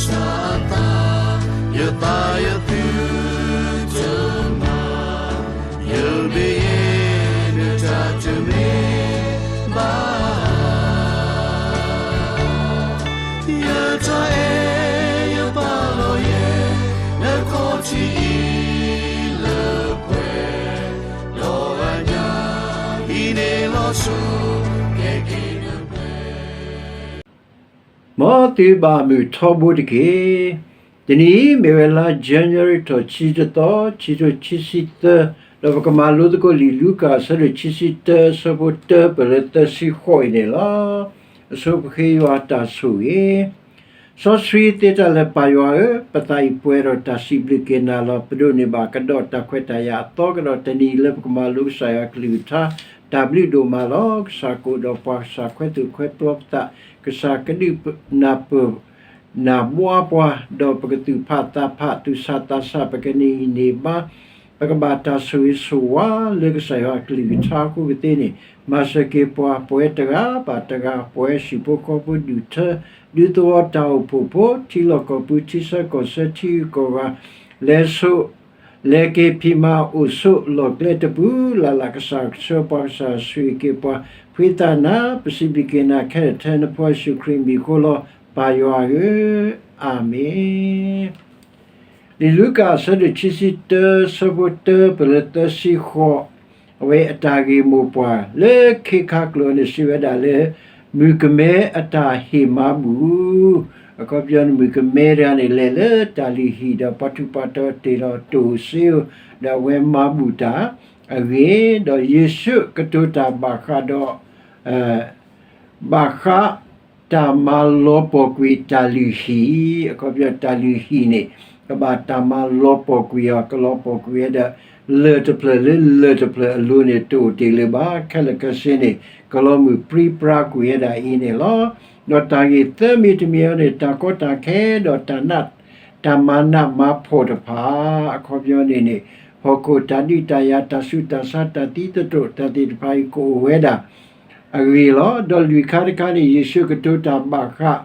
စၢ်အသး, ယသးယသုတမၤ, ယမ့ၢ်ယဲ နတၢ်တမ့ၢ်ဘၣ်. ယတၢ်အဲၣ်ယပာ်လီၤယဲ နခီၣ်ထံးအံၤလၢပှဲၤ, ဒီးအညၣ်အံၤန့ၣ်လီၤစိၤ ကဲက့ၤနပှဲၤ. မ်သုဘၣ်မုာ်ထီဘိတက့ၢ်. တနံၤအံၤမ့ၢ်ဝဲလါ January ထီၣ်ခံဆံတသီ, ခံကထိခံဆံသၢ, ဒီးပကမၤလိသကိးလံာ်လူၤကၣ်အဆၢဒိၣ်ခံဆံတၢ အဆၢဖိတၢပၢၢ်လၢသၢဆံဃိးအံၤန့ၣ်လီၤ. အဆိပဃ့ယွၤတၢ်ဆိၣ်ဂ့ၤ စီဆှံသ့တၢ်လၢပၢ်ယွၤဧၢ, ပသးအံၤပှဲၤဒီးတၢ်စံးဘျုးက့ၤနၤလီၤ. ပဒိးန့ၢ်ဘၣ်ကဒီးတၢ်ခွဲးတၢ်ယာ်အသီကဒီး တနံၤလၢပကမၤလိကစၢ်ယွၤအကလုၢ်ကထါ, တၢ်ဘျုးဒိၣ်မးလီၤ. ကစၢ်ကအိၣ်ဒီးပှၤ, ကစၢ်ခွဲးသူၣ်ခွဲးပျီပသး, ကစၢ်ကဒုးနၢ်ပၢၢ် နၢ်ဘှါပှၤ, ဒီးပကသူၣ်ဖးသးဖး, သူၣ်ဆးသးဆး, ပကန့ၢ်ဂံၢ်န့ၢ်ဘါ, ပကဘၣ်တၢ်ဆိၣ်ဂ့ၤဆိၣ်ဝါလၢကစၢ်ယွၤအကလုၢ်ကထါအဃိကသ့န့ၣ်, မၤစၢၤက့ၤပှၤ ပဝဲတဂၤဘၣ်တဂၤ, ပဝဲဟံၣ်ဖိဃီဖိ ဒူၣ်ထၢ ဒူသဝီ တၢ်အိၣ်ဖှိၣ်ဖိ, ထံလီၢ်ကီၢ်ပူၤ, ထံဆၢကီၢ်ဆၢ, ထံဂုၤကီၢ်ဂၤ, လဲၤဆိး လဲၤက့ၤဖံးမၤအိၣ်ဆိး လီၢ်ကျဲတပူၤလၢ်လၢ်, ကစၢ်ဆှၢပှၤ, ကစၢ်ဆိၣ်ဂ့ၤက့ၤပှၤ, ဖှံသးနၤ, ပစံးဘျုးက့ၤနၤခဲလၢာ် ထဲနဖိယ့ၣ်ၡူးခရံာ်မံၤအဃိလီၤ, ပၢ်ယွၤဧၢ, အၤမ့ၣ်. လံာ်လူၤကၣ်အဆၢဒိၣ်ခံဆံတၢ အဆၢဖိတၢပၢၢ်လၢသၢဆံဃိး, အဝဲအတၢ်ဂ့ၢ်မိၢ်ပှၢ် လၢခ့ခါကျိာ်န့ၣ် စံးဝဲဒၣ်လၢ မုၣ်ကမဲအတၢ်ဟ့ၣ်မၤဘူၣ်, အခီပညီန့ၣ် မုၣ်ကမဲတဂၤန့ၣ် လဲၤလၢတၢ်လုၢ်ဟံၣ်ဒီး ပှၤထူးပှၤတီၤတ့ၢ်ဒီးတိၢ်စ့ဧိၤ, ဒီးအဝဲမၤဘူၣ်တၢ်အဂ့ၢ်, ဒီးယ့ၣ်ၡူးကတိၤတၢ်ဘၣ်ဃးဒီး ဘၣ်ဃး တၢ်မၤလီၤပှီၢ်ကွံာ်တၢ်လုၢ်ဟံၣ်, အခီပညီတၢ်လုၢ်ဟံၣ်န့ၣ် ကဘၣ်တၢ်မၤလီၤပှီၢ်ကွံာ်အီၤ, ကလီၤပှီၢ်ကွံာ်ဝဲဒီး လၢၢ်တဖျၢၣ်လၢလၢၢ်တဖျၢၣ်အလိၤန့ၣ် တအိၣ်တ့ၢ်လၢၤဘၣ်, ခဲလၢာ်ခဲဆ့န့ၣ် ကလီၤမုၢ်ပြံပြါကွံာ်ဝဲဒၣ်အံၤန့ၣ်လီၤ. ဒီးတၢ်ဂ့ၢ်သၢမံၤတမံၤအံၤန့ၣ် တၢ်ကီတၢ်ခဲဒီး တၢ်မၤနးမၤဖှီၣ်တဖၣ်, အခီပညီန့ၣ်န့ၣ် ဟီၣ်ခိၣ်တၢ်ဒုးတၢ်ယၤ တၢ်ဆူးတၢ်ဆါ တၢ်သံသတြိာ် တၢ်သ့ၣ်တဖၣ်အံၤကအိၣ်ဝဲဒၣ် အဂ့ၢ်လီၤ. ဒီးလွံၢ်ခါတခါန့ၣ် ယ့ၣ်ၡူးကတိၤတၢ်ဘၣ်ဃး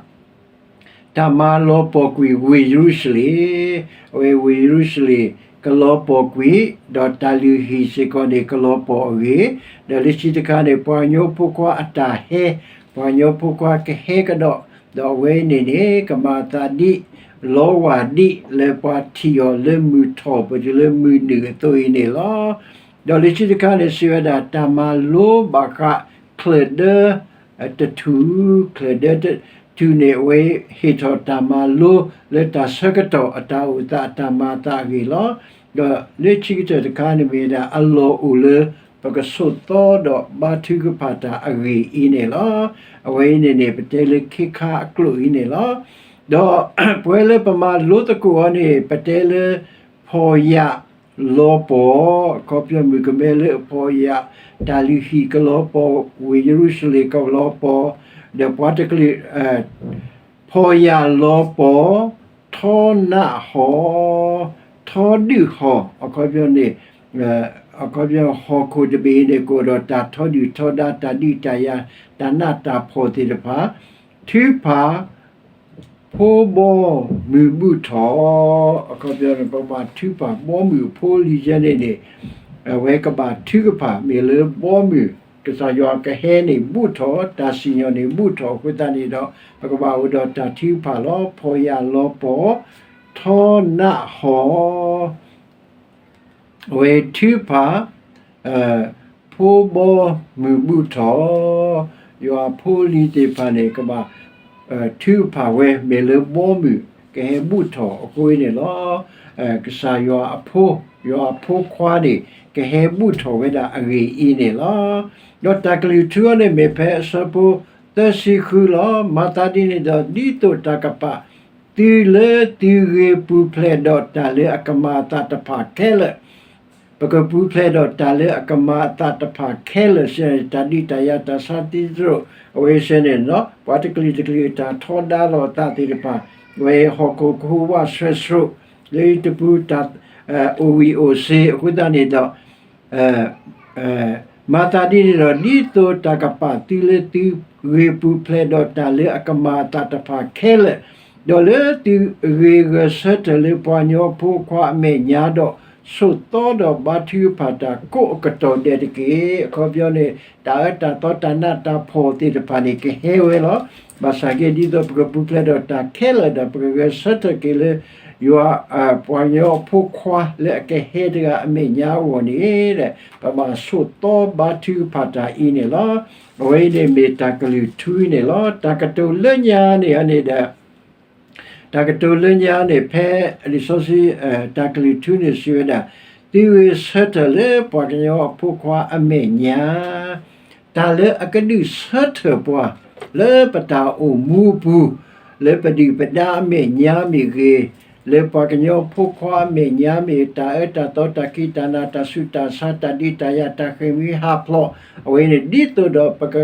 တၢ်မၤလီၤပှီၢ်ကွံာ်ဝ့ၢ်ယရူၤၡလ့ၣ်, အဝဲဝ့ၢ်ယရူၤၡလ့ၣ် ကလီၤပှီၢ်ကွံာ်, ဒီးတၢ်လုၢ်ဟံၣ်စ့ၢ်ကီးန့ၣ် ကလီၤပှီၢ်အဂ့ၢ်, ဒီးလၢခံတခါန့ၣ် ပှၤကညီဖိခွါအတၢ်ဟဲ, ပှၤကညီဖိခွါကဟဲကဒီး, ဒီးအဝဲန့ၣ်န့ၣ် ကမၤအသးဒ် လီဝၢ်ဒံး လၢပှၤထံၣ်အီၤလၢမုၢ်ထီၣ်ပတုၤလၢမုၢ်နုာ်အသိးအံၤန့ၣ်လီၤ. ဒီးလၢခံတခါန့ၣ် စံးဝဲဒၣ် တၢ်မၤလိဘၣ်ဃး ချၢၣ်ဒၢ တထူၣ်, ချၢၣ်ဒၢတထူၣ်န့ၣ် အဝဲဟ့ၣ်ထီၣ်တၢ်မၤလိလၢတၢ်ဆၢကတီၢ်အတၢ်အိၣ်သးအတၢ်မၤအသးအဂ့ၢ်လီၤ. ဒီးလၢခံကတၢၢ်တခါန့ၣ်မ့ၢ်ဝဲဒၣ် အလီၢ်အိၣ်လၢပကဆိးသီဒီးဘါထုကဖၣ်တၢ်အဂ့ၢ်အံၤန့ၣ်လီၤ. အဝဲအံၤန့ၣ်န့ၣ် ပတဲလၢခ့ခါအကျိာ်အံၤန့ၣ်လီၤ. ဒီးပဝဲလၢပမၤလိသကိးအီၤန့ၣ် ပတဲလၢ ဖီၣ်ယာ်လီၤပှီၢ်, အခီပညီမုၣ်ကမဲလၢအဖီၣ်ယာ်, တၢ်လုၢ်ဟံၣ်ကလီၤပှီၢ်, ဝ့ၢ်ယရူၤၡလ့ၣ်ကလီၤပှီၢ်, ဒီးပှၤတကလုာ် ဖီၣ်ယာ်လီၤပှီၢ်, ထီနးဟီၣ်, ထီဒုၣ်ဟီၣ်, အခီပညီန့ၣ် အခီပညီဟီၣ်ခိၣ်တဘ့ၣ်အံၤန့ၣ် ကအိၣ်ဒီးတၢ်ထီဒုၣ်ထီဒါ တၢ်ဒုးတၢ်ယၤ တၢ်နးတၢ်ဖှီၣ်သ့ၣ်တဖၣ်, ထုကဖၣ် ဖိဘီမုၢ်ဘူၣ်ထီၣ်, အခီပညီန့ၣ် ပကဘၣ်ထုကဖၣ်ဘီမုၢ်အဖိလံၤယဲန့ၣ်န့ၣ် အဝဲကဘၣ်ထုကဖၣ် မ့ၢ်လၢဘီမုၢ် ကစၢ်ယွၤကဟဲန့ၣ်ဘူၣ်ထီၣ် တၢ်စံၣ်ညီၣ်န့ၣ်ဘူၣ်ထီၣ်အဃိသတးန့ၣ်ဒီး ပကဘၣ်အိၣ်ဒီးတၢ်ထုကဖၣ်လီၤ. ဖီၣ်ယာ်လီၤပှီၢ်, ထီနးဟီၣ် အဝဲထုကဖၣ် ဖိဘီမုၢ်ဘူၣ်ထီၣ်, ယွၤအဖိလံၤသ့ၣ်တဖၣ်န့ၣ် ကဘၣ်ထုကဖၣ်ဝဲ မ့ၢ်လၢဘီမုၢ်ကဟဲဘူၣ်ထီၣ်အဃိန့ၣ်လီၤ. ကစၢ်ယွၤအဖိ, ယွၤအဖိခွါန့ၣ် ကဟဲဘူၣ်ထီၣ်ဝဲဒၣ်အဂ့ၢ်အံၤန့ၣ်လီၤ. ဒီးတၢ်ကလုၢ်ထူအီၤန့ၣ် မ့ၢ်ဖဲအဆၢဖိသၢဆံဃုလီၤ. မၤသးဒ်န့ၣ်ဒီး ဒ်သိးတၢ်ကပာ် သုလၢသုဂ့ၤပူၤဖျဲးဒီးတၢ်လၢအကမၤအသးတဖၣ်ခဲလၢာ်, ပကပူၤဖျဲးဒီးတၢ်လၢအကမၤအသးတဖၣ်ခဲလၢာ်စ့ၢ် တၢ်ဒုးတၢ်ယၤ တၢ်ဆါသံသတြိာ် အဝဲစ့ၢ်န့ၣ် ပှၤတကလုာ်တကလုာ်အတၢ်ထီဒါလိာ်အသးသ့ၣ်တဖၣ်, အဝဲဟီၣ်ခိၣ်ကဟူးဝးဆှဲးဆှိး လၢတပူၤတၢ် အိၣ်ဝံၤအိၣ်စ့အဃိသတးန့ၣ်ဒီး မၤသးဒ်န့ၣ်ဒီး ဒ်သိးတၢ်ကပာ်သုလၢသုဂ့ၤပူၤဖျဲးဒီးတၢ်လၢအကမၤအသးတဖၣ်ခဲလၢာ်, ဒီးလၢသုဂ့ၤဂၢၢ်ဆၢထၢၣ်လၢပှၤကညီဖိခွါအမဲာ်ညါဒီး ဆိးသီဒီးဘါထုကဖၣ်တၢ်ကိးအကတီၢ်ဒဲးတက့ၢ်. အခီပညီန့ၣ် တၢ်အၢတၢ်သီတၢ်နးတၢ်ဖှီၣ်သ့ၣ်တဖၣ်န့ၣ် ကဟဲဝဲလီၤ. ဘၣ်ဆၣ်က့ ဒ်သိးပကပူၤဖျဲးဒီးတၢ်ခဲလၢာ်ဒီး ပကဂဲၤဆၢထၢၣ်က့ၤလၢ ယွၤ ပှၤကညီဖိခွါလၢအကဟဲတဂၤအမဲာ်ညါအဂီၢ်န့ၣ် ပဘၣ်ဆိးသီဘါထုကဖၣ်တၢ်အံၤန့ၣ်လီၤ. အဝဲအံၤန့ၣ်မ့ၢ်တၢ်ကလုၢ်ထူအံၤန့ၣ်လီၤ. တၢ်ကတိၤလၢညါန့ၣ်န့ၣ်ဒီး တၢ်ကတိၤလၢညါန့ၣ် ဖဲလံာ်စီဆှံ တၢ်ကလုၢ်ထူန့ၣ်စံးဝဲဒၣ်, သုဂ့ၤဆၢထၢၣ်လၢပှၤကညီအဖိခွါအမဲာ်ညါ, တၢ်လၢအကဒုးဆၢထၢၣ်ပှၤ လၢပတၢ်အိၣ်မူအပူၤ, လၢပဒုၣ်ပဒါအမဲာ်ညါမ့ၢ်ဂ့ၤ, လၢပှၤကညီဖိခွါအမဲာ်ညါမ့ၢ် တၢ်အၢတၢ်သီတၢ်ခံးတၢ်နၤတၢ်ဆူးတၢ်ဆါတၢ်ဒုးတၢ်ယၤတၢ်ဃ့ၢ်မှံဟးဖျိး, အဝဲန့ၣ်ဒ်သိးဒီးပက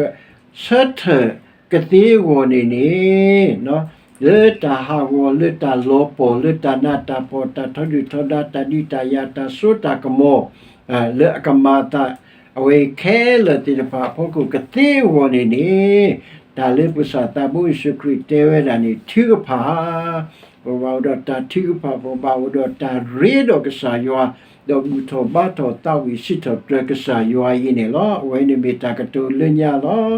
ဆၢထၢၣ်ကသ့အဂီၢ်န့ၣ်န့ၣ်, လၢတၢ်ဟးဂီၤလၢတၢ်လီၤပှီၢ်လၢတၢ်နးတၢ်ဖှီၣ်တၢ်ထီဒုၣ်ထီဒါတၢ်ဒုးတၢ်ယၤတၢ်စိတၢ်ကမီၤ လၢအကမၤအသး အဝဲခဲလၢာ်သ့ၣ်တဖၣ်အဖီခိၣ်ကသ့အဂီၢ်န့ၣ်န့ၣ်, တၢ်လၢပကစၢ်သးဘိယ့ၣ်ၡူးခရံာ်တဲဝဲဒၣ်န့ၣ် ထုကဖၣ် ပဘၣ်အိၣ်ဒီးတၢ်ထုကဖၣ် ပဘၣ်အိၣ်ဒီးတၢ်ရ့ဒီးကစၢ်ယွၤ, ဒီးဘူၣ်ထီၣ်ဘါထီၣ်သးဝံၣ်စံးထီၣ်ပတြၢၤကစၢ်ယွၤအံၤန့ၣ်လီၤ. အဝဲန့ၣ်မ့ၢ်တၢ်ကတိၤလၢညါလီၤ.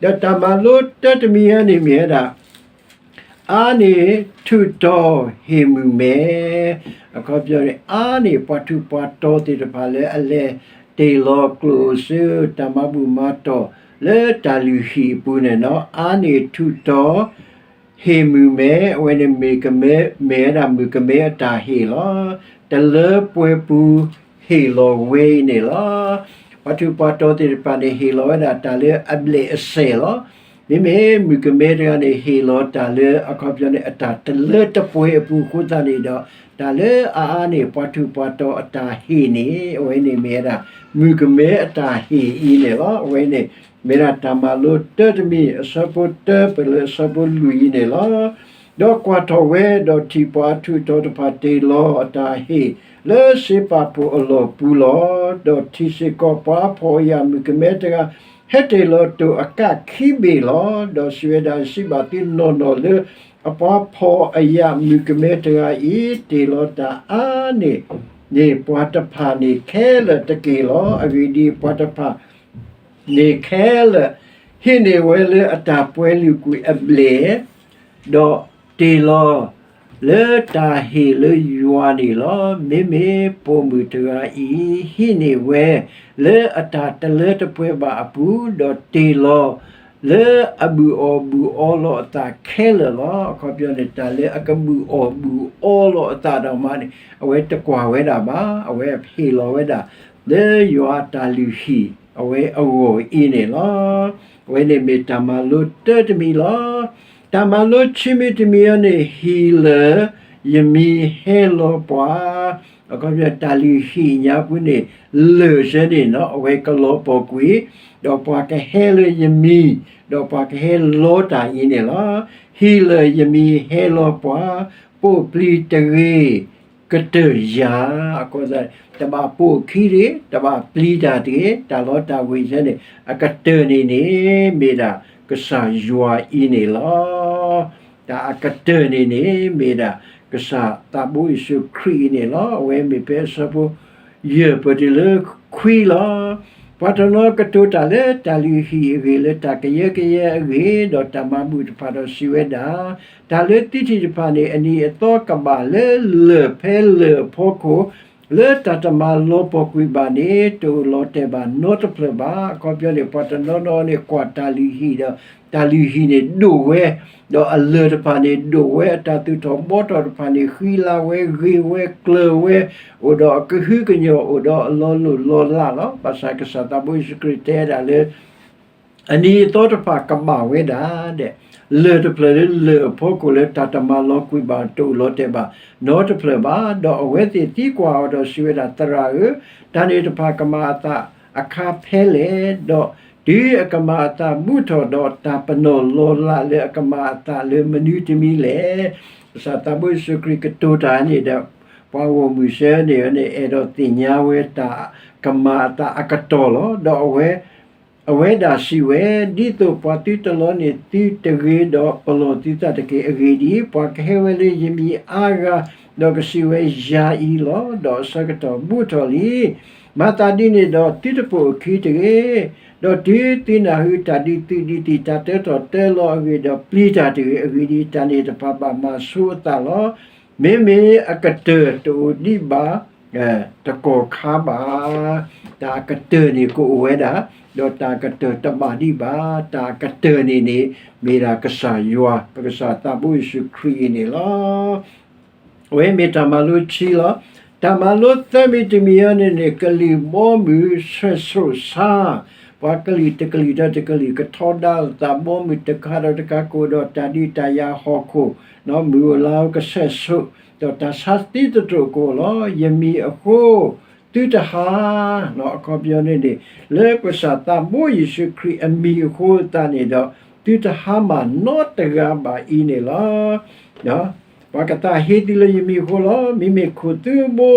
ဒီးတၢ်မၤလိတၢတမံၤအံၤန့ၣ်မ့ၢ်ဝဲဒၣ် အါန့ၢ်ထူးတီၤဟ့ၣ်မုၣ်မဲ, အခီပညီန့ၣ် အါန့ၢ်ပှၤထူးပှၤတီၤသ့ၣ်တဖၣ်လၢအလဲၤတ့ၢ်လီၤကျိၣ်စ့ တၢ်မၤဘူၣ်မၤတီၢ်လၢတၢ်လုၢ်ဟံၣ်အပူၤန့ၣ်လီၤ. အါန့ၢ်ထူးတီၤ ဟ့ၣ်မုၣ်မဲ, အဝဲန့ၣ်မ့ၢ်ကမဲ မ့ၢ်ဝဲဒၣ်မုၣ်ကမဲအတၢ်ဟ့ၣ်လီၤ. တလၢပှဲၤပူၤဟ့ၣ်လီၤဝဲအံၤန့ၣ်လီၤ. ပှၤထူးပှၤတီၤသ့ၣ်တဖၣ်န့ၣ် ဟ့ၣ်လီၤဝဲဒၣ်တၢ်လၢအဘျဲၣ်အစဲးလီၤ. မ့မ့ၢ်မုၣ်ကမဲတဂၤန့ၣ် ဟ့ၣ်လီၤတၢ်လၢအခီပညီန့ၣ် အတၢ်တလၢတပှဲၤအပူၤအဃိသတးန့ၣ်ဒီး တၢ်လၢအအါန့ၢ်ပှၤထူးပှၤတီၤအတၢ်ဟ့ၣ်န့ၣ် အဝဲန့ၣ်မ့ၢ်ဝဲဒၣ် မုၣ်ကမဲအတၢ်ဟ့ၣ်အံၤန့ၣ်လီၤ. အဝဲန့ၣ် မ့ၢ်ဒၣ်တၢ်မၤလိတၢတမံၤ အဆၢဖိတၢပၢၢ်လၢအဆၢဖိလွံၢ်အံၤန့ၣ်လီၤ. ဒီးကွၢ်ထီၣ်ဝဲ ဒီးထံၣ်ပှၤအထူးအတီၤတဖၣ်တ့ၢ်လီၤအတၢ်ဟ့ၣ် လၢစ့ပာ်ဖှိၣ်အလီၢ်ပူၤလီၤ. ဒီးထံၣ်စ့ၢ်ကီးပှၤဖှီၣ်အယာ်မုၣ်ကမဲတဂၤ ဟဲတ့ၢ်လီၤတိၢ်အကးခံဘ့ၣ်လီၤ. ဒီးစံးဝဲဒၣ် စံးဘၣ်သုနီၢ်နီၢ်လၢအပှၤဖှီၣ်အယာ်မုၣ်ကမဲတဂၤအံၤ တ့ၢ်လီၤတၢ်အါန့ၢ်န့ၢ်ပှၤတဖၣ်န့ၣ်ခဲလၢာ်တက့ၢ်လီၤ. အဂ့ၢ်ဒ်အံၤ, ပှၤတဖၣ် န့ၣ်ခဲလၢာ် ဟံးန့ၢ်ဝဲလၢအတၢ်ပှဲၤလုာ်ကွံာ်အဘျဲၣ်, ဒီးတ့ၢ်လီၤလၢတၢ်ဟ့ၣ်လၢယွၤန့ၣ်လီၤ. မ့မ့ၢ်ပိာ်မုၣ်တဂၤအံၤ ဟံးန့ၢ်ဝဲလၢအတၢ်တလၢတပှဲၤဘၣ်အပူၤ, ဒီးတ့ၢ်လီၤလၢအဘုၣ်အီၣ်ဘုၣ်အီလီၤအသးခဲလၢာ်လီၤ. အခီပညီန့ၣ် တၢ်လၢအကဘုၣ်အီၣ်ဘုၣ်အီလီၤအသးဒီးမးန့ၣ် အဝဲတကွၢ်ဝဲဒၣ်ဘၣ်. အဝဲဟ့ၣ်လီၤဝဲဒၣ် လၢယွၤအတၢ်လုၢ်ဟံၣ် အဝဲအဂီၢ်အံၤန့ၣ်လီၤ. အဝဲန့ၣ်မ့ၢ်တၢ်မၤလိတၢတမံၤလီၤ. တၢ်မၤလိခံမံၤတမံၤအံၤန့ၣ် ဟံၣ်လၢာ်ယမံၤဟဲလီၤပှၤ, အခီပညီ တၢ်လုၢ်ဟံၣ်ညါပူၤန့ၣ် လၢာ်ဆၢန့ၣ် အဝဲကလီၤပှီၢ်ကွံာ်, ဒီးပှၤကဟဲလၢယမံၤ, ဒီးပှၤကဟဲလီတၢ်အံၤန့ၣ်လီၤ. ဟံၣ်လၢာ်ယမံၤဟဲလီၤပှၤ, ပိာ်ပျံၤတဂ့ၤ ကတၢၢ်ယၤ, အဃိသတး တဘၣ်ပိာ်အခံတဂ့ၤ, တဘၣ်ပျံၤတၢ်တဂ့ၤ, တၢ်လီတၢ်ဝ့ၤဆၢန့ၣ် အကတၢၢ်န့ၣ်န့ၣ် မ့ၢ်ဒၣ်ကစၢ်ယွၤအံၤန့ၣ်လီၤ. တၢ်အကတၢၢ်န့ၣ်န့ၣ် မ့ၢ်ဒၣ်ကစၢ်သးဘိယ့ၣ်ၡူးခရံာ်အံၤန့ၣ်လီၤ. အဝဲမ့ၢ်ဖဲအဆၢဖိ ယဲၢ်ပၢၢ်တုၤလၢခွံလီၤ. ပှၤတနီၤကတိၤတၢ်လၢတၢ်လုၢ်ဟံၣ်အဂ့ၢ် လၢတၢ်ကယၢကယဲအဂ့ၢ် ဒီးတၢ်မၤဘူၣ်တဖၣ်ဒီးစံးဝဲဒၣ်, တၢ်လၢသံထံၣ်တဖၣ်န့ၣ် အနံၤအသီကဘၣ်လၢလၢၢ်ဖဲလၢၢ်အဖီခိၣ်, လၢတၢ်တမၤလီၤပှီၢ်ကွံာ်ဘၣ်န့ၣ် တအိၣ်လီၤတဲာ်ဘၣ်နီတဖျၢၣ်ဘၣ်. အခီပညီန့ၣ် ပှၤတနီၤနီၤန့ၣ် ကွၢ်တၢ်လုၢ်ဟံၣ်ဒီး တၢ်လုၢ်ဟံၣ်န့ၣ်ဒိၣ်ဝဲ, ဒီးအလၢၢ်တဖၣ်န့ၣ်ဒိၣ်ဝဲ, အတၢ်သူၣ်ထီၣ်ဘှီထီၣ်တဖၣ်န့ၣ် ဃံလၤဝဲ, ဂ့ၤဝဲ, ကျၢၤဝဲ, အိၣ်ဒီးအကဟုကညီၢ်, အိၣ်ဒီးအလီၤလိၢ်လီၤလးလီၤ. ဘၣ်ဆၣ်ကစၢ်သးဘိယ့ၣ်ၡူးခရံာ်တဲဒၣ်လၢ အနံၤအသီတဖၣ်ကဘၣ်ဝဲဒၣ်ဒီး လၢၢ်တဖျၢၣ်လၢလၢၢ်အဖီခိၣ်လၢတၢ်တမၤလီၤကွံာ်ဘၣ် တအိၣ်လီၤတဲာ်ဘၣ်နီတဖျၢၣ်ဘၣ်. ဒီးအဝဲသ့ၣ်သံကွၢ်အီၤဒီးစံးဝဲဒၣ်, သရၣ်ဧၢ, တၢ်န့ၣ်တဖၣ်ကမၤအသးအခါဖဲလဲၣ်, ဒီးတုၤအကမၤအသးမူထီၣ်ဒီး တၢ်ပနီၣ်လီၤလးလၢအကမၤအသးလၢမနုၤတမံၤလဲၣ်. ကစၢ်သးဘိယ့ၣ်ၡူးခရံာ်ကတိၤတၢ်န့ၣ်ဒီး ပှၤဂီၢ်မုၢ်ဆၢန့ၣ်န့ၣ် အဲၣ်ဒိးသ့ၣ်ညါဝဲတၢ်ကမၤအသးအကတီၢ်လီၤ. ဒီးအဝဲ အ အဝဲဒၣ်စံးဝဲ, ဒ်သိးပှၤသုတလီန့ၢ်သုတဂ့ၤဒီး ပလီၢ်သုသးတက့ၢ်. အဂ့ၢ်ဒ်အံၤ, ပှၤကဟဲဝဲလၢယမံၤအါဂၤ, ဒီးကစံးဝဲယၤအံၤလီၤ. ဒီးအဆၢကတီၢ်ဘူးထီၣ်လံ. မၤသးဒ်န့ၣ်ဒီး သုတပိာ်အခံတဂ့ၤ. ဒီးတုၤသုနၢ်ဟူတၢ်ဒုးသုးဒုးသံၣ် တၢ်တၢထီၣ်တၢလီၤအဂ့ၢ်ဒီး ပျံၤတၢ်တဂ့ၤ. အဂ့ၢ်ဒ်အံၤ, တၢ်န့ၣ်တဖၣ်ဘၣ်မၤဆိအသးလီၤ. မ့မ့ၢ်အကတၢၢ်တအိၣ်ဒံးဘၣ် တကီၢ်ခါဘၣ်. တၢ်အကတၢၢ်န့ၣ်ကအိၣ်ဝဲဒၣ်, ဒီးတၢ်အကတၢၢ်တဘၣ်ဒံးဘၣ်. တၢ်အကတၢၢ်န့ၣ်န့ၣ် မ့ၢ်ဒၣ်ကစၢ်ယွၤ, ပကစၢ်သးဘိယ့ၣ်ၡူးခရံာ်အံၤန့ၣ်လီၤ. အဝဲမ့ၢ်တၢ်မၤလိခံလီၤ. တၢ်မၤလိသၢမံၤတမံၤအံၤန့ၣ်န့ၣ် ကလုာ်ဘီမုၢ်ဆဲးစိၣ်ဆါ, ပှၤကလုာ်တကလုာ်ဒီးတကလုာ် ကထီဒါလိာ်သး ဘီမုၢ်တခါဒီးတခါကအိၣ်ဒီးတၢ်ဒုးတၢ်ယၤဟီၣ်ခိၣ်, မုၢ်အိၣ်လါအိၣ်ကဆဲးစိၣ်, ဒီးတၢ်ဆါသံသတြိာ်ကအိၣ်လီၤ. ယမံၤအဃိ သုတဟါ အခီပညီန့ၣ်န့ၣ် လၢပကစၢ်သးဘိယ့ၣ်ၡူးခရံာ်အမံၤအဃိသတးန့ၣ်ဒီး သုတဟါမၢ်နီတဂၤဘၣ်အံၤန့ၣ်လီၤ. ပှၤကသးဟ့သုလၢယမံၤအဃိလီၤ. မ့မ့ၢ်ခိၣ်သုအဘိ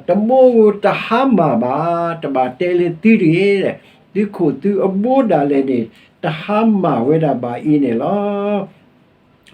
တဘိဧိၤတဟါမၢ်ဘၣ်, တဘၣ်တဲလၢသုတဂ့ၤ, သုခိၣ်သုအဘိဒၣ်လဲာ်န့ၣ် တဟါမၢ်ဝဲဒၣ်ဘၣ်အံၤန့ၣ်လီၤ.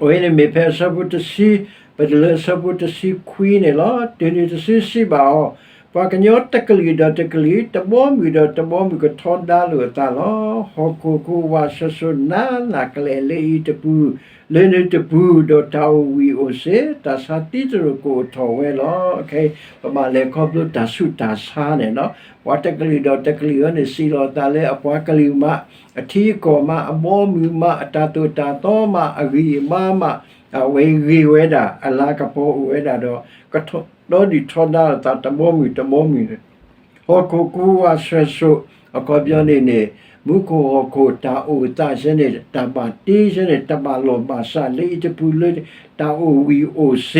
အဝဲန့ၣ်မ့ၢ်ဖဲအဆၢဖိတဆံ, ပတုၤလၢအဆၢဖိတဆံခွံန့ၣ်လီၤ. တုၤနုၤတစုစံးဘၣ်အီၤ, ပှၤကညီတကလုာ်ဒီးတကလုာ်, တဘီမုၢ်ဒီးတဘီမုၢ် ကထီဒါလိာ်အသးလီၤ. ဟီၣ်ခိၣ်ကဝၢ်ဆဲးစိၣ်နးနးကလဲာ် လၢအံၤတပူၤ လၢနုၤတပူၤ, ဒီးတၢ်အိၣ်ဝံၣ်အိၣ်စ့, တၢ်ဆါသံသတြိာ်ကအိၣ်ထီၣ်ဝဲလီၤ. ပဘၣ်လဲၤခီဖျိတၢ်ဆူးတၢ်ဆါန့ၣ်လီၤ. ပှၤတကလုာ်ဒီးတကလုာ်အံၤန့ၣ် စံးလီၤအသးလၢအပှၤကလုာ်မး, အထံအကီၢ်မး, အဘီအမုၢ်မး, အတၢ်သိၣ်တၢ်သီမး, အဂံၢ်အဘါမး, အဝဲဂ့ၤဝဲဒၣ်, အလၤကပီၤအိၣ်ဝဲဒၣ်ဒီး ကထီဒါဒုးထီဒါလိာ်သး တဘီမုၢ်တဘီမုၢ်န့ၣ် ဟီၣ်ခိၣ်ကဝၢ်ဆဲးစိၣ်, အခီပညီန့ၣ်န့ၣ် မူခိၣ်ဟီၣ်ခိၣ်တၢ်အိၣ်သးဆဲန့ၣ် တၢ်ဘၣ်တ့ဆဲန့ၣ် တဘၣ်လီၢ်ဘၣ်စး လၢအံၤတပူၤလၢ တၢ်အိၣ်ဝံၣ်အိၣ်စ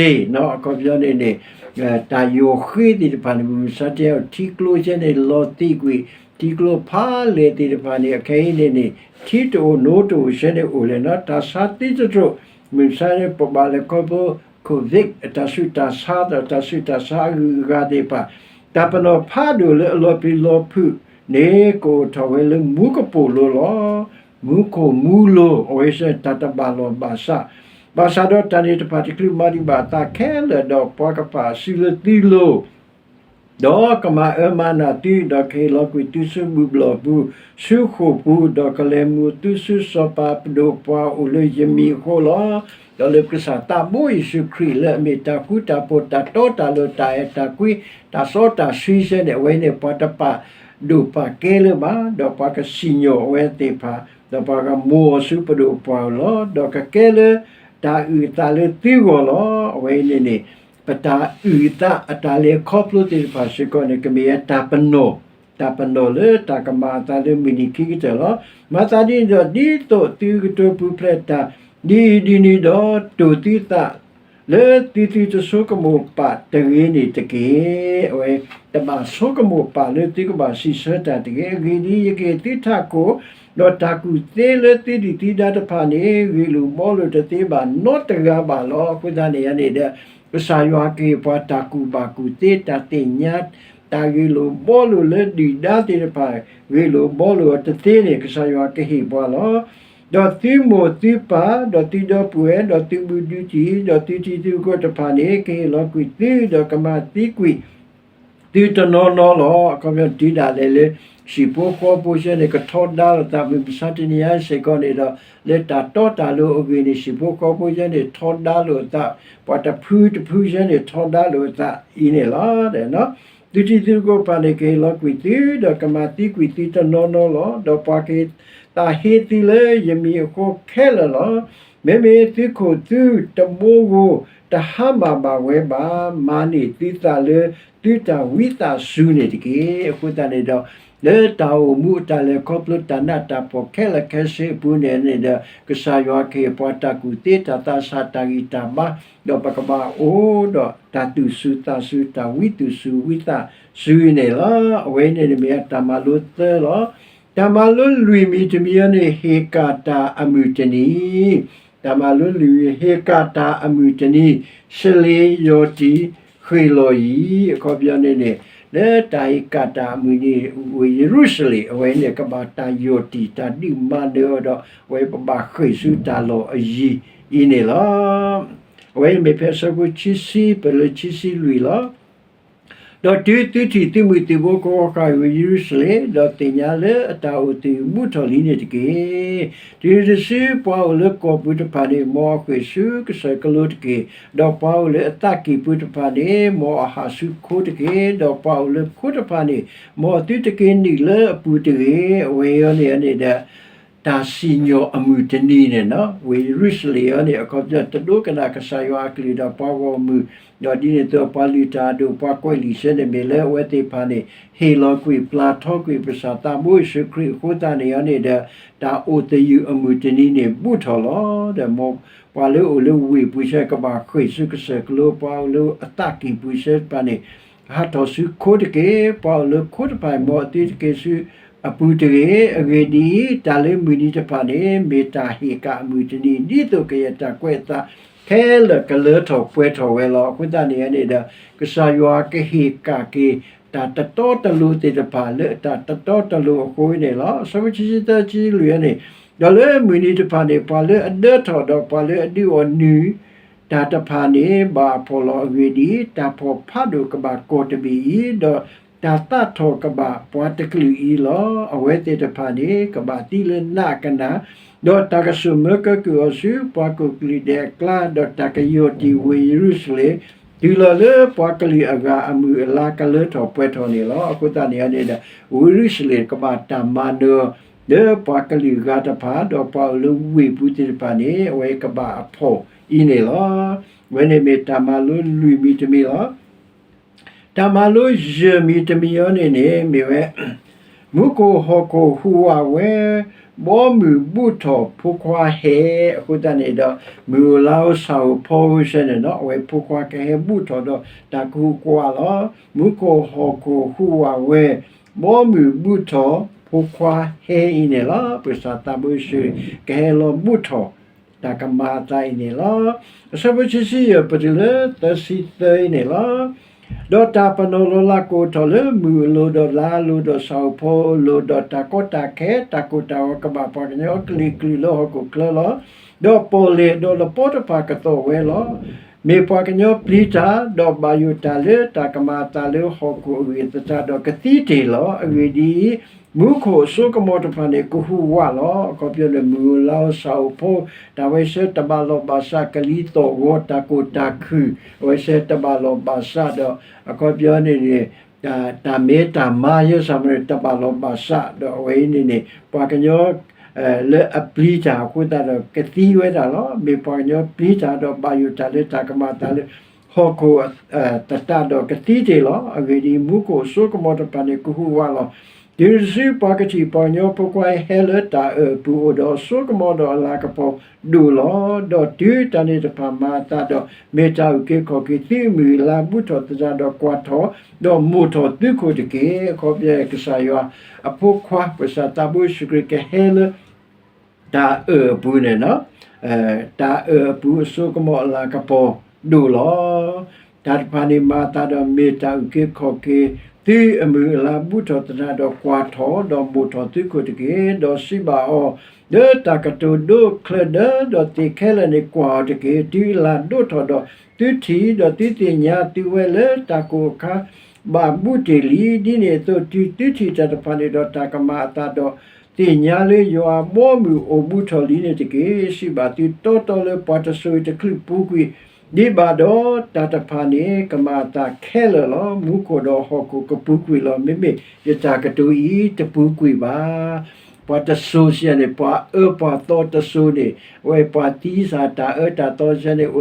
့, အခီပညီန့ၣ်န့ၣ် တၢ်ယီၤဃ့သ့ၣ်တဖၣ်န့ၣ် မုၢ်မဆါတနံၤအံၤ ထံကျိဆဲန့ၣ် လီၤသံးကွံာ်, ထံကျိဖးလဲၢ်သ့ၣ်တဖၣ်န့ၣ် အခဲအံၤန့ၣ်န့ၣ် ထံတအိၣ်နိတအိၣ်ဆဲန့ၣ်အိၣ်လဲၣ်နီၤ. တၢ်ဆါသံသတြိာ်, မုၢ်မဆါန့ၣ် ပဘၣ်လဲၤခီဖျိ Covid အတၢ်ဆူးတၢ်ဆါဒီး တၢ်ဆူးတၢ်ဆါအဂုၤအဂၤသ့ၣ်တဖၣ်, တၢ်ပနီၣ်ဖးဒိၣ်လၢအလီၤပျံၤလီၤဖုးန့ၣ် ကအိၣ်ထီၣ်ဝဲလၢမူကပိာ်လိၤလီၤ. မူခိၣ်မူလိၤ အဝဲစ့ၢ်တၢ်တဘၣ်လီၢ်ဘၣ်စး, ဘၣ်ဆၣ်ဒီးတၢ်န့ၣ်တဖၣ်တချုးမၤဒံးဘၣ်အသးခဲလၢာ်ဒီး ပှၤကပာ်စုလၢသုလိၤ ဒီးကမၤအၢမၤနးသု, ဒီးကဟ့ၣ်လီၤကွံာ်သုဆူဘူၣ်ဘျီၣ်ပူၤ, ဆူဃိာ်ပူၤ, ဒီးကလဲၤမူသုဆူစီၤပၤပဒိၣ်ပှၤအိၣ်လၢယမံၤအဃိလီၤ. ဒီးလၢပကစၢ်သးဘိယ့ၣ်ၡူးခရံာ်လၢအမ့ၢ်တၢ်ဃူတၢ်ဖိး တၢ်တီတၢ်လိၤ တၢ်အဲၣ်တၢ်ကွံ တၢ်စီတၢ်ဆှံဆဲန့ၣ် အဝဲန့ၣ် ပှၤတပာ်ဒိၣ်ပာ်ကဲလၢၤဘၣ်, ဒီးပှၤကစံၣ်ညီၣ်အဝဲသ့ၣ်တဖၣ်, ဒီးပှၤကမိၤအီၤဆူပဒိၣ်ပှၤအအိၣ်လီၤ. ဒီးကကဲလၢတၢ်အုၣ်အသးလၢသုဂီၢ်လီၤ. အဝဲအံၤန့ၣ်န့ၣ် ပတၢ်အုၣ်အသးအတၢ်လဲၤခီဖျိသ့ၣ်တဖၣ်စ့ၢ်ကီးန့ၣ် ကမ့ၢ်ဝဲတၢ်ပနီၣ်, တၢ်ပနီၣ်လၢတၢ်ကမၤအသးလၢမုၢ်နံၤခံကတၢၢ်လီၤ. မၤသးဒ်န့ၣ်ဒီး ဒ်သိးသုကတိၤပူၤဖျဲးတၢ်ဒ်အံၤဒ်နုၤဒီး တိၢ်သုသးလၢသုသုတဆိကမိၣ်ပာ်တဂ့ၤန့ၣ်တက့ၢ်. အဝဲတဘၣ်ဆိကမိၣ်ပာ်လၢသုကဘၣ်စံးဆၢတၢ်တဂ့ၤ. အဂ့ၢ်ဒ်အံၤ, ယကဟ့ၣ်သုထးခိၣ်, ဒီးတၢ်ကူၣ်သ့လၢသုဒုၣ်သုဒါတဖၣ်န့ၣ် ဂ့ၢ်လိာ်ဘှီလိာ်တသ့ဘၣ်နီတဂၤဘၣ်လီၤ. အဃိသတးန့ၣ်န့ၣ်ဒီး ကစၢ်ယွၤကဟ့ၣ်ပှၤတၢ်ကူၣ်ဘၣ်ကူၣ်သ့ တၢ်သ့ၣ်ညါ, တၢ်ဂ့ၢ်လိာ်ဘှီလိာ်လၢဒုၣ်ဒါသ့ၣ်တဖၣ် ဂ့ၢ်လိာ်ဘှီလိာ်အီၤတသ့န့ၣ် ကစၢ်ယွၤကဟ့ၣ်ပှၤလီၤ. ဒီးသုမိၢ်သုပၢ်, ဒီးသုဒီပုၢ်ဝဲၢ်, ဒီးသုဘူးဒုတံၢ်, ဒီးသုတံၤသကိးတဖၣ်န့ၣ် ကဟ့ၣ်လီၤကွံာ်သု, ဒီးကမၤသံကွံာ် သုတနီၤနီၤလီၤ. အခီပညီတုၤဒၣ်လဲာ်လၢ ဟံၣ်ဖိဃီဖိဆဲန့ၣ် ကထီဒါလိာ်သး မုၢ်မဆါတနံၤညါစ့ၢ်ကီးန့ၣ်ဒီး လၢတၢ်တီတၢ်လိၤအဂ့ၢ်န့ၣ် ဟံၣ်ဖိဃီဖိဆဲန့ၣ် ထီဒါလိာ်သး, ပှၤတဖုတဖုဆဲန့ၣ် ထီဒါလိာ်သးအံၤန့ၣ်လီၤ. သုတံၤသကိးတဖၣ်န့ၣ် ကဟ့ၣ်လီၤကွံာ်သု, ဒီးကမၤသံကွံာ်သုတနီၤနီၤလီၤ. ဒီးပှၤကသးဟ့သုလၢယမံၤအဃိခဲလၢာ်လီၤ. မ့မ့ၢ်သုခိၣ်သုတဘိဧိၤ တဟါမၢ်ဘၣ်ဝဲဘၣ်. မၤန့ၢ်သုသးလၢသုတၢ်ဝံသးစူၤန့ၣ်တက့ၢ်. အဃိသတးန့ၣ်ဒီး လၢတၢ်အိၣ်မူအတၢ်လဲၤခီဖျိတၢ်နးတၢ်ဖှီၣ်ခဲလၢာ်ခဲဆ့အပူၤန့ၣ်န့ၣ်ဒီး ကစၢ်ယွၤကဟ့ၣ်ပှၤတၢ်ကူၣ်သ့တၢ်သးဆးတၢ်ဂံၢ်တၢ်ဘါ, ဒီးပကဘၣ်အိၣ်ဒီးတၢ်သူၣ်စူၤသးစူၤ တၢ်ဝံသူၣ်စူၤဝံသးစူၤန့ၣ်လီၤ. အဝဲန့ၣ်မ့ၢ်တၢ်မၤလိသၢလီၤ. တၢ်မၤလိလွံၢ်မံၤတမံၤအံၤန့ၣ် ဟ့ၣ်ကၣ်တၢ်အမုၢ်တနံၤ တၢ်မၤလိလွံၢ်မံၤ ဟ့ၣ်ကၣ်တၢ်အမုၢ်တနံၤ, စလ့ယီၤတံၢ်ဃ့ၢ်လီၤယံၤ. အခီပညီန့ၣ်န့ၣ် လၢတၢ်ဟ့ၣ်ကၣ်တၢ်အမုၢ်နံၤ ဝ့ၢ်ယရူၤၡလ့ၣ် အဝဲန့ၣ်ကဘၣ်တၢ်ယီၢ်တံၢ် တၢ်ဒုးမၤနၢၤအီၤဒီး အဝဲပဘၣ်ဃ့ၢ်ဆူတၢ်လီၢ်အယံၤအံၤန့ၣ်လီၤ. အဝဲအံၤမ့ၢ်ဖဲအဆၢဖိခံဆံ ပလၢခံဆံလွံၢ်လီၤ. ဒီးတုၤသုထံၣ်သုမုၢ်သုဘိကဝီၤဃာ်ဝ့ၢ်ယရူၤၡလ့ၣ်, ဒီးသ့ၣ်ညါလၢအတၢ်အိၣ်သယုၢ်ဘူၣ်ထီၣ်လံန့ၣ်တက့ၢ်. တုၤနုၤတစုပှၤအိၣ်လၢကီၢ်ပူၤတဖၣ်န့ၣ် မ်အဃ့ၢ်ဆူကစၢၢ်ကလိတက့ၢ်. ဒီးပှၤအိၣ်လၢအသးကံၢ်ပူၤတဖၣ်န့ၣ် မ်အဟးဆူခိတက့ၢ်. ဒီးပှၤအိၣ်လၢခိတဖၣ်န့ၣ် မ်အသုတက့ၤနုာ်လၢအပူၤတဂ့ၤ. အဝဲအံၤန့ၣ်န့ၣ်ဒီး တၢ်စံၣ်ညီၣ်အမုၢ်တနံၤန့ၣ်လီၤ. ဝ့ၢ်ယရူၤၡလ့ၣ်အံၤန့ၣ် အခီပညီတဒိကနၣ်ကစၢ်ယွၤအကလုၢ်ဒီးပှၤဂီၢ်မုၢ်, ဒီးဒ်န့ၣ်အသိးပှၤလုၢ်တၢ်အဒိၣ် ပှၤကွဲးလံာ်ဆၢန့ၣ်မ့ၢ်လၢအဝဲသ့ၣ်တဖၣ်န့ၣ် ဟ့ၣ်လီၤကွံာ်ပျၢ်ထီကွံာ် ပစၢ်သးဘိယ့ၣ်ၡူးခရံာ်အဃိသတးန့ၣ်န့ၣ်ဒီး တၢ်အိၣ်သယုၢ်အမုၢ်တနံၤန့ၣ် ဘူၣ်ထီၣ်လီၤ. ဒီးမ်ပှၤလၢအိၣ်လၢဝ့ၢ်ပူၤဆၢကဘၣ်ဃ့ၢ်ဆူကစၢၢ်ကလိ, ပှၤအိၣ်လၢအသးကံၢ်ပူၤဆၢတဖၣ်န့ၣ် ဟးထီၣ်ဆူခိတက့ၢ်. ပှၤအိၣ်လၢခိတဖၣ် မ်အသုတက့ၤဆူအပူၤတဂ့ၤ. အဂ့ၢ်ဒ်အံၤ, တၢ်လၢမုၢ်နံၤတဖၣ်န့ၣ် မ့ၢ်တၢ်ဟ့ၣ်ကၣ်အမုၢ်တနံၤ ဒ်သိးကယဲၢ်တၢ်ကွဲးအသးခဲလၢာ်ကလၢထီၣ်ပှဲၤထီၣ်ဝဲလီၤ. အဃိသတးန့ၣ်န့ၣ်ဒီး ကစၢ်ယွၤကဟ့ၣ်ကၣ်က့ၤ တၢ်တတီတလိၤသ့ၣ်တဖၣ်လၢတၢ်တတီတလိၤအဃိန့ၣ်လီၤ. အဆၢဖိခံဆံသၢ ခံဆံလွံၢ်န့ၣ်, ဒီးလၢမုၢ်နံၤတဖၣ်န့ၣ် ပှၤလၢအဒၢထီၣ်ဒီးပှၤလၢအဒုးအီၣ်နုၢ် တၢ်တဖၣ်န့ၣ် ဘၣ်အဖှီၣ်လီၤ. အဂ့ၢ်ဒ်အံၤ, တၢ်ဖှီၣ်ဖးဒိၣ်ကဘၣ်ကီၢ်တဘ့ၣ်အံၤ, ဒီးတၢ်သးထီၣ်ကဘၣ်ပှၤတကလုာ်အံၤလီၤ. အဝဲသ့ၣ်တဖၣ်န့ၣ် ကဘၣ်သံလၢနးအကနၣ်, ဒီးတၢ်ကစိာ်မၢကၢကုၢ်အီၤဆူပှၤကိၣ်ကလုာ်ဒဲးအကျါ, ဒီးတၢ်ကယီၢ်တံၢ်ဝ့ၢ်ယရူၤၡလ့ၣ် တုၤလီၤလၢပှၤကလုာ်အဂၤအမုၢ်အလါကလၢထီၣ်ပှဲၤထီၣ်န့ၣ်လီၤ. အဃိသတးန့ၣ်န့ၣ်ဒီး ဝ့ၢ်ယရူၤၡလ့ၣ်ကဘၣ်တၢ်မၤနၢၤ လၢပှၤကလုာ်ဂၤတဖၣ် ဒီးပှၤအိၣ်လၢဝ့ၢ်ပူၤသ့ၣ်တဖၣ်န့ၣ် အဝဲကဘၣ်အဖှီၣ်အံၤန့ၣ်လီၤ. အဝဲန့ၣ်မ့ၢ်တၢ်မၤလိလွံၢ်မံၤတမံၤလီၤ. တၢ်မၤလိယဲၢ်မံၤတမံၤအံၤန့ၣ်န့ၣ် မ့ၢ်ဝဲ မူခိၣ်ဟီၣ်ခိၣ်ဟူးဝးဝဲ, ဘီမုၢ်ဘူၣ်ထီၣ်ဖိခွါဟဲ, အဃိသတးန့ၣ်ဒီး မုၢ်အိၣ်လါအိၣ်ဆၣ်အိၣ်ဖီအိၣ်ဆၢန့ၣ်ဒီး အဝဲဖိခွါကဟဲဘူၣ်ထီၣ်ဒီးတၢ်ကဟူးကဝးလီၤ. မူခိၣ်ဟီၣ်ခိၣ်ဟူးဝးဝဲ, ဘီမုၢ်ဘူၣ်ထီၣ်ဖိခွါဟဲအံၤန့ၣ်လီၤ. ပကစၢ်သးဘိယ့ၣ်ၡူး ကဟဲလီၤဘူၣ်ထီၣ် တၢ်ကမၤအသးအံၤန့ၣ်လီၤ. အဆၢဖိခံဆံယဲၢ် ပတုၤလၢသၢဆံသၢအံၤန့ၣ်လီၤ. ဒီးတၢ်ပနီၣ်လီၤလၤကအိၣ်ထီၣ်လၢမုၢ်အလိၤ, ဒီးလါအလိၤ, ဒီးဆၣ်အိၣ်ဖီအလိၤ, ဒီးတၢ်ကီတၢ်ခဲ, တၢ်ကိၢ်တၢ်ဂီၤကဘၣ်ပှၤကညီအကလုာ်ကလုာ်လၢဟီၣ်ခိၣ်ချၢလီၤ. ဒီးပီၣ်လဲၣ်ဒီးလပီတဖၣ်ကသီၣ်ဝဲလီၤ. မ့ၢ်ပှၤကညီပျံၤတၢ်, ဒီးဘၣ်ယိၣ်တၢ်လၢတၢ်ကမၤအသးလၢဟီၣ်ခိၣ်အဂံၢ်အသတးဒီးကသံတ့ၢ်လီၤ. အဂ့ၢ်ဒ်အံၤ, မူခိၣ်အစိကမီၤတဖၣ်န့ၣ် ကဟူးဝးလီၤ. အခီပညီန့ၣ် မုၢ်အိၣ်လါအိၣ်ဆၣ်အိၣ်ဖီ, တၢ်ဝဲဆၢတဘၣ်လီၢ်ဘၣ်စး, ကလံၤသီၣ်ဂီၤ, တၢ်ကိၢ်တၢ်ခုၣ် အဝဲဆၢတဘၣ်လီၢ်ဘၣ်စးဒီး အခီပညီန့ၣ်န့ၣ် တၢ်မဲတၢ်မါယဲစၢ်မီန့ၣ် တဘၣ်လီၢ်ဘၣ်စး, ဒီးအဝဲအံၤန့ၣ်န့ၣ် ပှၤကညီ လၢအပျံၤတၢ်အဃိသတးဒီးကသံဝဲဒၣ်လီၤ. မ့ၢ်ပှၤကညီပျံၤတၢ်ဒီးဘၣ်ယိၣ်တၢ်လၢတၢ်ကမၤအသးလၢ ဟီၣ်ခိၣ်သတးဒီးကသံတ့ၢ်လီၤ. အဂ့ၢ်ဒ်အံၤ, မူခိၣ်အစိကမီၤတဖၣ်န့ၣ် ကဟူးဝးလီၤ. တုၤနုၤတစုပှၤကထံၣ် ပှၤကညီဖိခွါဟဲလၢတၢ်အၢၣ်အပူၤ အိၣ်ဒီးအစိကမီၤဒီးအလၤကပီၤဒိၣ်လီၤ. ဒီးတုၤတၢ်န့ၣ်တဖၣ်မၤအသးဒီး မ့ၢ်တၢ်အုၣ်က့ၤခီၣ်က့ၤ သုးအမုၢ်အလါ ဘူၣ်ထီၣ်သတးဒီးကွၢ်ထီၣ်, ဒီးမိၣ်ထီၣ်သုးခိၣ်တက့ၢ်. အခီပညီ ကစၢ်ယွၤအဖိခွါ ပကစၢ်သးဘိယ့ၣ်ၡူးခရံာ်ကဟဲလၢ တၢ်အၢၣ်အပူၤန့ၣ်လီၤ. တၢ်အၢၣ်အပူၤအစိကမီၤအလၤကပီၤဒိၣ်လီၤ. တၢ်တဖၣ်န့ၣ်မၤအသးဒီး မ့ၢ်တၢ်အုၣ်က့ၤခီၣ်က့ၤ သုးအမုၢ်အလါ ဘူၣ်ထီၣ်သတးဒီးကွၢ်ထီၣ်, ဒီးမိၣ်ထီၣ်သုးခိၣ်တက့ၢ်. ဒီးစံးဘၣ်အီၤ, လၢတၢ်ကတိၤဒိချၢဒၢ ဒီးသ့ၣ်ခဲလၢာ်န့ၣ် ကွၢ်အီၤတက့ၢ်. တုၤအလၤဒိၣ်ထီၣ်ဒီးသုထံၣ်, ဒီးသုသ့ၣ်ညါသုဝဲလၢတၢ်ကိၢ်အခါ ဘၣ်ဘူၣ်တ့ၢ်လံ. ဒ်န့ၣ်အသိး တုၤသုထံၣ်တၢ်တဖၣ်န့ၣ်ဒီး တၢ်ကမၤအသးဒီး သ့ၣ်ညါလၢယွၤအဘီအမုၢ်အိၣ်ဘူးထီၣ်လံန့ၣ်တက့ၢ်. စံးဘၣ်သုတီတီလၢပှၤတစိၤအံၤတချုးပူၤကွံာ်, ဒ်ဘၣ်ဒီးတၢ်တဖၣ်န့ၣ် ကမၤအသးခဲလၢာ်လီၤ. မူခိၣ်ဒီးဟီၣ်ခိၣ်ကပူၤကွံာ်လီၤ. မ့မ့ၢ်ယတၢ်ကတိၤအံၤတပူၤကွံာ်ဘၣ်. ပှၤတစိၤစံးန့ၣ် ပှၤအၢပှၤသီတစိၤန့ၣ် အဝဲပှၤသံစ့ၢ်တၢ်အၢတၢ်သီစ့ၢ်န့ၣ်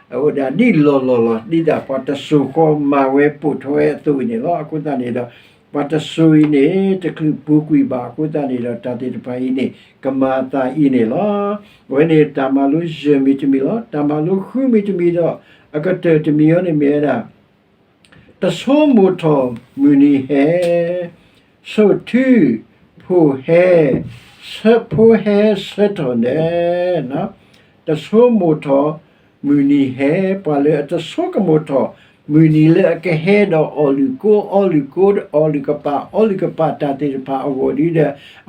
အိၣ်ဒၣ်ဒ်လီၢ်လီၢ်လီၤ. ဒ်သိးပှၤတစိၤဃီ မၤဝဲပိာ်ထွဲအသိးန့ၣ်လီၤ. အဃိသတးန့ၣ်ဒီး ပှၤတစိၤအံၤန့ၣ် တချုးပူၤကွံာ်ဘၣ်အဃိသတးန့ၣ်ဒီး တၢ်သ့ၣ်တဖၣ်အံၤန့ၣ် ကမၤအသးအံၤန့ၣ်လီၤ. အဝဲန့ၣ်တၢ်မၤလိယဲၢ်မံၤတမံၤလီၤ. တၢ်မၤလိဃုမံၤတမံၤဒီး အကတၢၢ်တမံၤအံၤန့ၣ်မ့ၢ်ဝဲဒၣ် တဆိမိၣ်ထီၣ်မုၢ်နံၤဟဲ, ဆိၣ်ထူ, ဖိၣ်ဟဲ, ဖိဟဲဆၢထီၣ်နၢၤ, တဆိမိၣ်ထီၣ်မုၢ်နံၤဟဲ, ပှၤလၢအတဆိကမိၣ်ထီၣ် မုၢ်နံၤလၢအကဟဲဒီးအီၣ်လုၢ်ကိအီလုၢ်ကိ အီလုၢ်ကပာ်အီလုၢ်ကပာ်တၢ်သ့ၣ်တဖၣ်အဂီၢ်ဒီး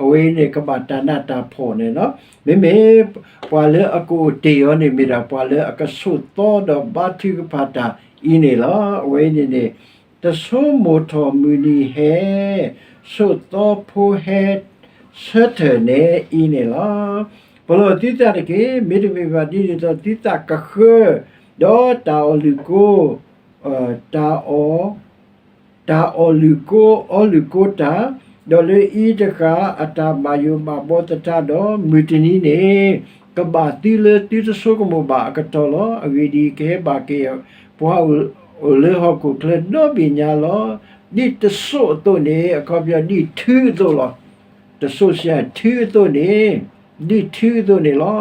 အဝဲအံၤန့ၣ် ကဘၣ်တၢ်နးတၢ်ဖှီၣ်န့ၣ်လီၤ. မ့မ့ၢ်ပှၤလၢအကအိၣ်တ့ၢ်အီၤန့ၣ် မ့ၢ်ဒၣ်ပှၤလၢအကဆိးသီဒီးဘါထုကဖၣ်တၢ်အံၤန့ၣ်လီၤ. အဝဲအံၤန့ၣ်န့ၣ် တဆိကမိၣ်ထီၣ်မုၢ်နံၤဟဲ ဆိးသီဖိဟဲ ဆၢထၢၣ်နဲအံၤန့ၣ်လီၤ. ပလီၢ်သုသးတက့ၢ်. မ့တမ့ၢ်ဘၣ်ဒ်န့ၣ်ဒီး သုသးကဃၢ ဒီးတၢ်အီၣ်လုၢ်ကိ တၢ်အီၣ် တၢ်အီၣ်လုၢ်ကိအီလုၢ်ကိတၢ်, ဒီးလၢအံၤတဃၣ် အတၢ်ဘၣ်ယိၣ်ဘၣ်ဘီသတးဒီး မုၢ်တနံၤန့ၣ် ကဘၣ်သုလၢသုတဆိကမိၣ်ဘၣ်အကတီၢ်လီၤ. အဂ့ၢ်ဒ်အံၤ, ကဟဲဘၣ်က့ၤပှၤအိၣ်လၢဟီၣ်ခိၣ်ချၢဒီဘ့ၣ်ညါလီၤ. ဒ်တစိၢ်အသိးန့ၣ် အခီပညီ ဒ်ထုအသိးလီၤ. တစိၢ်စ့ၢ်ထုအသိးန့ၣ်, ဒ်ထုအသိးန့ၣ်လီၤ.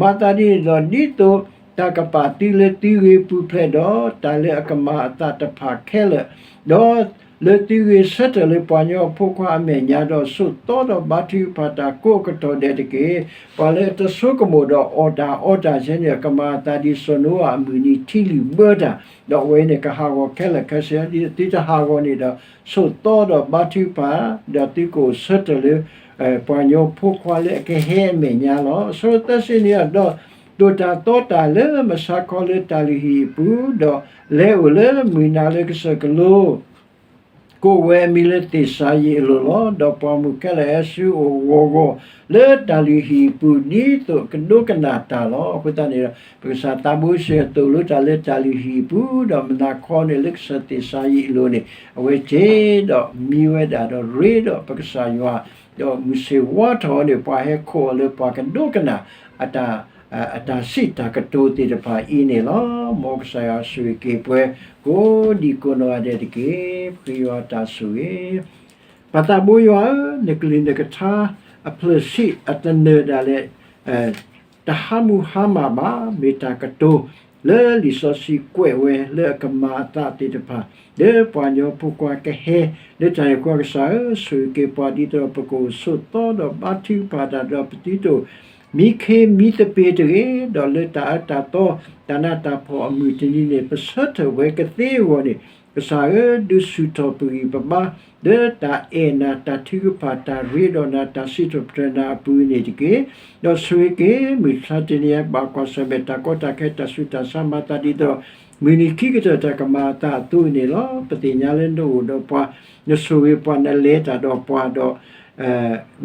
မၤသးဒ်န့ၣ်ဒီး ဒ်သိးတၢ်ကပာ်သုလၢသုဂ့ၤပူၤဖျဲးဒီး တၢ်လၢအကမၤအသးတဖၣ်ခဲလၢာ်, ဒီးလၢသုဂ့ၤဆၢထၢၣ်လၢပှၤကညီအဖိခွါအမဲာ်ညါဒီး ဆိးသီဒီးဘါထုကဖၣ်တၢ်ကိးအကတီၢ်ဒဲးတက့ၢ်. ပှၤလၢတဆိကမိၣ်ဒီးအီၣ်တၢ်အီတၢ်ဆဲန့ၣ် ကမၤအသးဒ်စီၤနိအၤအမုၢ်နံၤထံလုၢ်ဘၢတၢ်, ဒီးအဝဲန့ၣ်ကဟးဂီၤခဲလၢာ်ခဲဆ့, ဒ်သုတဟးဂီၤန့ၣ်ဒီး ဆိးသီဒီးဘါထုကဖၣ်, ဒီးသုကအိၣ်ဆၢထၢၣ်လၢ ပှၤကညီဖိခွါလၢအကဟဲအမဲာ်ညါလီၤ. အဆၢသၢဆံန့ၣ်ဒီး ဒိၣ်တၢ်သီတၢ်လၢမုၢ်ဆါခီလၢတၢ်လုၢ်ဟံၣ်အပူၤ, ဒီးလဲၤအိၣ်လၢမုၢ်နၤလၢကစၢၢ်ကလိ ကိးဝဲအမံၤလၢသ့ၣ်စၤယံးအလိၤလီၤ. ဒီးပှၤမုၣ်ခဲလၢာ်ဟဲဆူအအိၣ်ဂီၤဂီၤ လၢတၢ်လုၢ်ဟံၣ်အပူၤ ဒ်သိးကဒိကနၣ်တၢ်လီၤ. အဃိသတးန့ၣ်ဒီး ပကစၢ်သးဘိစ့ၢ်ကီးသိၣ်လိတၢ်လၢတၢ်လုၢ်ဟံၣ်အပူၤ, ဒီးမုၢ်နၤခီန့ၣ်လၢကစၢၢ်သ့ၣ်စၤယံးအလိၤန့ၣ် အဝဲက့ၤဒီးမံဝဲဒၣ်ဒီးရ့ဒီးပကစၢ်ယွၤ, ဒီးမုၢ်ဆ့ၣ်ဝါထီၣ်န့ၣ် ပှၤဟဲခိးအီၤလၢပှၤကဒိကနၣ် အတၢ်စံးတၢ်ကတိၤသ့ၣ်တဖၣ်အံၤန့ၣ်လီၤ. မ်ကစၢ်ယွၤဆိၣ်ဂ့ၤက့ၤပှၤ ကိးဒံကိးနီၢ်ဂၤဒဲးတက့ၢ်. ပဃ့ယွၤတၢ်ဆိၣ်ဂ့ၤ. ပၢ်သးဘိယွၤဧၢ, နကလုၢ်နကထါအဖျၢၣ်ဆံးအတနၢၤဒၣ်လဲာ် တဟါမူဟါမၢ်ဘၣ်, မ့ၢ်တၢ်ကတိၤလၢလံာ်စီဆှံကွဲးဝဲလၢအကမၤအသးသ့ၣ်တဖၣ် လၢပှၤကညီဖိခွါကဟဲ လၢတၢ်န့ၣ်အဃိ ကစၢ်ဧၢ, ဆိၣ်ဂ့ၤက့ၤပှၤဒ်သိးပကအိၣ်ဆိးသီဒီးဘါထုကဖၣ်တၢ်ဒီး ပသုတအိၣ်မံခ့မံသပ့ၤတဂ့ၤ, ဒီးလၢတၢ်အၢတၢ်သီ တၢ်နးတၢ်ဖှီၣ်အမုၢ်တနံၤန့ၣ် ပဆၢထၢၣ်ဝဲကသ့အဂီၢ်န့ၣ်, ကစၢ်ဧၢ, ဒုးဆူၣ်ထီၣ်ပဂံၢ်ပဘါ လၢတၢ်အဲၣ်နၤ တၢ်ထုကဖၣ် တၢ်ရ့ဒီးနၤ တၢ်စံးထီၣ်ပတြၢၤနၤအပူၤန့ၣ်တက့ၢ်. ဒီးဆိၣ်ဂ့ၤက့ၤမုၢ်ဆါတနံၤအံၤ ဘၣ်ကွၢ်ဆၢၣ်မဲာ်တၢ်ကီတၢ်ခဲ တၢ်ဆူးတၢ်ဆါ မၤသးဒ်သိး မုၢ်နံၤခံကတၢၢ်တၢ်ကမၤအသးအသိးန့ၣ်လီၤ. ပသ့ၣ်ညါလၢနအိၣ်ဒီးပှၤ, နဆိၣ်ဂ့ၤပှၤ, နလဲၤတၢ်ဒီးပှၤဒီး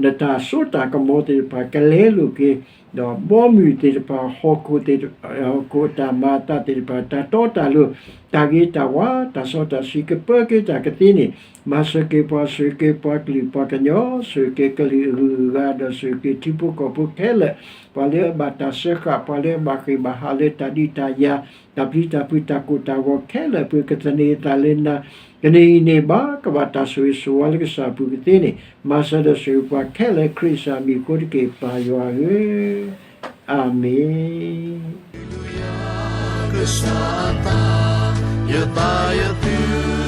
နတၢ်စိတၢ်ကမီၤသ့ၣ်တဖၣ်ကလဲလိာ်က့ၤ, ဒီးဘီမုၢ်သ့ၣ်တဖၣ် ဟီၣ်ခိၣ်သ့ၣ်တဖၣ် ဟီၣ်ခိၣ်အတၢ်မၤအသးသ့ၣ်တဖၣ် တၢ်တီတၢ်လိၤ တၢ်ဂ့ၤတၢ်ဝါ တၢ်စီတၢ်ဆှံကပၢက့ၤတၢ်ကသ့န့ၣ် မၤစၢၤက့ၤပှၤ ဆိၣ်ဂ့ၤက့ၤပှၤကလုာ်ပှၤကညီ ဆိၣ်ဂ့ၤက့ၤကလုာ်အဂုၤအဂၤ ဒီးဆိၣ်ဂ့ၤက့ၤထံဖိကီၢ်ဖိခဲလၢာ် ပှၤလၢအဘၣ်တၢ်စၢဃာ် ပှၤလၢအဘၣ်ဃ့ၢ်ဘၣ်ဟးလၢတၢ်ဒုးတၢ်ယၤ တၢ်ပျံၤတၢ်ဖုး တၢ်ကိၢ်တၢ်ဂီၤခဲလၢာ် ပကသန့ၤအသးလၢနၤ ကန့ၢ်အံၤန့ၣ်ဘၣ် ကဘၣ်တၢ်ဆိၣ်ဂ့ၤဆိၣ်ဝါလၢကစၢ်အပူၤကသ့န့ၣ် မၤစၢၤဒီးဆိၣ်ဂ့ၤပှၤခဲလၢာ် ခရံာ်ကစၢ်မံၤအဃိတက့ၢ် ပၢ်ယွၤဧၢ, အၤမ့ၣ်.